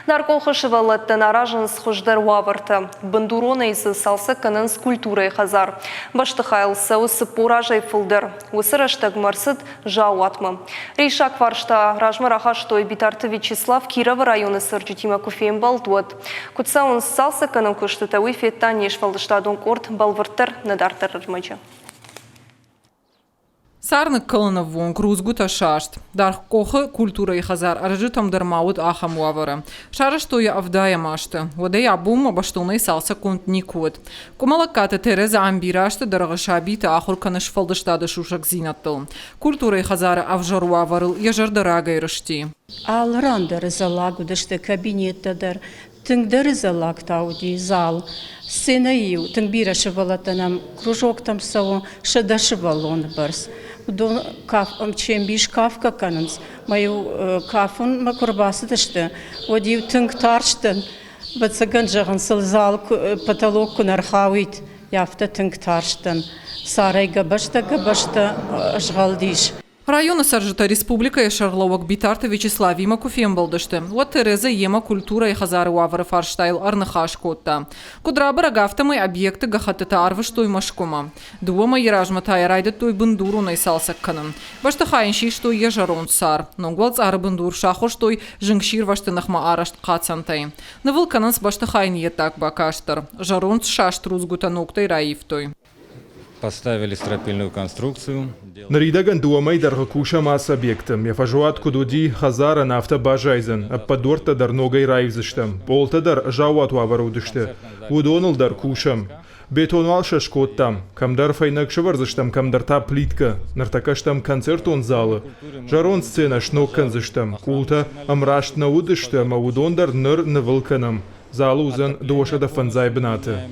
Наркъохы сывӕллӕттӕн аразынц хуыздӕр уавӕртӕ. Бындуронӕй дзы цалцӕг кӕнынц культурӕйы хӕдзар. Бӕстыхайыл цӕуы 40 азӕй фылдӕр. Уыцы рӕстӕгмӕ ӕрцыд заууатмӕ. Риссаг фарста размӕ рахастой Битарты Вячеслав Кировы районы цӕрджытимӕ куы фембӕлд, уӕд. Куыд цӕуынц цалцӕггӕнӕн куыстытӕ, уый федта не сфӕлдыстадон къорд бӕлвырддӕр нӕ дарддӕр ӕрмӕджы. Цар ныккӕлынӕввонг рудзгуытӕ саст. Даргъ-Къохы культурӕйы хӕдзар ӕрӕджытӕм дӕр ма уыд ахӕм уавӕры. Сарӕзтой йӕ ӕвдайӕм азты. Уӕдӕй абонмӕ бӕстонӕй цалцӕггонд никуы уыд. Къуымӕлӕгкаты Терезӕ ам бирӕ азты дӕргъы сабиты ахуыр кӕны сфӕлдыстады сусӕгдзинӕдтыл. Культурӕйы хӕдзары ӕвзӕр уавӕрыл йӕ зӕрдӕ рагӕй рысти. Алы ран дӕр зӕллаг уыдысты кабинеттӕ дӕр, Тынгдӕр зӕллаг та уыди зал. Сценӕйы-иу тынг бирӕ сывӕллӕттӕ нӕм кружоктӕм цӕуы, 100 сывӕллоны бӕрц. Уыдон се мбис кафгӕ кӕнынц. Мӕ-иу кафынмӕ куы рбацыдысты, уӕд-иу тынг тарстӕн. Ӕвӕццӕгӕн, зӕгъын сыл зал потолок куы нӕ рхауид, афтӕ тынг тарстӕн. Царӕй гӕбӕзтӕ-гӕбӕзтӕ згъӕлдис. Районы цӕрджытӕ республикӕйы сӕргълӕууӕг Битарты Вячеславимӕ куы фембӕлдысты, уӕд Терезӕ йемӕ культурӕйы хӕдзары уавӕры фарстайыл ӕрныхас кодта. Куыд рабӕрӕг, афтӕмӕй объекты гӕххӕттытӕ арвыстой Мӕскуымӕ. Дыууӕ мӕйы размӕ та йӕ райдыдтой бындуронӕй цалцӕг кӕнын. Бӕстыхайӕн систой йӕ зӕронд цар. Ног уӕлцъары бындур сахуырстой зынгсирвӕзты ныхмӕ арӕзт хъацӕнтӕй. Нывыл кӕнынц бӕстыхайӕн йе ддаг бакаст дӕр. Зӕронд саст рудзгуытӕ ногтӕй раивтой. Поставили стропильную конструкцию. Ныридӕгӕн дыууӕ мӕй дӕргъы кусӕм ацы объекты. Йӕ фӕзуат куыд уыди, хӕдзарӕн афтӕ баззайдзӕн. Ӕппӕт дуӕрттӕ дӕр ногӕй раивдзыстӕм. Пъолтӕ дӕр заууат уавӕры уыдысты. Уыдоныл дӕр кусӕм. Бетон уал сӕ скодтам. Кӕмдӕр фӕйнӕг сӕвӕрдзыстӕм, кӕмдӕр та плиткӕ. Ныртӕккӕ стӕм концертон залы. Зӕронд сценӕ сног кӕндзыстӕм. Къултӕ ӕмраст нӕ уыдысты ӕмӕ уыдон дӕр ныр нывыл кӕнӕм. Залы уыдзӕн 205 бынаты.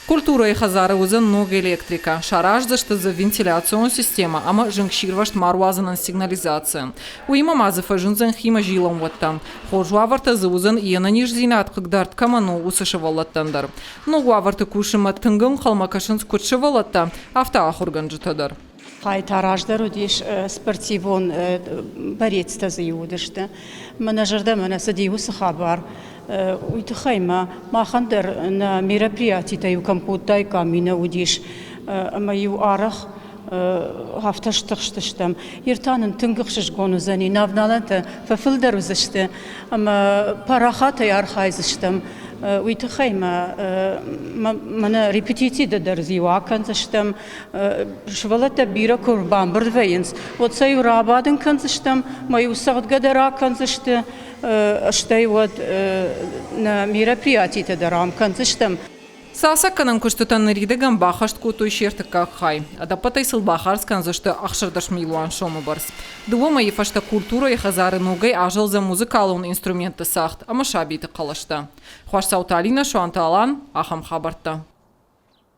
Культурӕйы хӕдзары уыдзӕн ног электрикӕ, сараздзысты дзы вентиляцион системӕ ӕмӕ зынгсирвӕзт ма руадзынӕн сигнализаци. Уыимӕ ма дзы фӕзындзӕн химӕзилӕн уӕттӕ. Хорз уавӕртӕ дзы уыдзӕн йе нӕниздзинад хъыгдард кӕмӕн у, уыцы сывӕллӕттӕн дӕр. Ног уавӕрты кусынмӕ тынг ӕнхъӕлмӕ кӕсынц куыд сывӕллӕттӕ, афтӕ ахуыргӕнджытӕ дӕр. Хай та раздӕр уыдис спортивон борецтӕ дзы уыдысты. Мӕнӕ зӕрдӕмӕ нӕ цыди уыцы хабар. Уый тыххӕй ма махӕн дӕр нӕ мероприятитӕ-иу кӕм кодтаиккам, уый нӕ уыдис. Ӕмӕ-иу арӕх афтӕ стыхстыстӕм. Ир та нын тынг ӕхсызгон уыдзӕни, нӕ авналӕнтӕ фӕфылдӕр уыдзысты ӕмӕ парахатӕй архайдзыстӕм. Уый тыххӕй ма мӕнӕ репетицитӕ дӕр дзы-иу акӕндзыстӕм. Сывӕллӕттӕ бирӕ куы ӕрбамбырд вӕййынц, уӕд сӕ-иу рабадын кӕндзыстӕм, ӕмӕ-иу цӕгъдгӕ дӕр акӕндзысты, стӕй уӕд нӕ мероприятитӕ дӕр ам кӕндзыстӕм. Цалцӕггӕнӕн куыстытӕн ныридӕгӕн баххӕст кодтой се ртыккаг хай. Ӕдӕппӕтӕй сыл бахардз кӕндзысты 16 милуан сомы бӕрц. Дыууӕ мӕйы фӕстӕ культурӕйы хӕдзары ногӕй азӕлдзӕн музыкалон инструментты цагъд ӕмӕ сабиты хъӕлӕстӕ. Хуасдзауты Алинӕ, Суанты Алан, ахӕм хабӕрттӕ.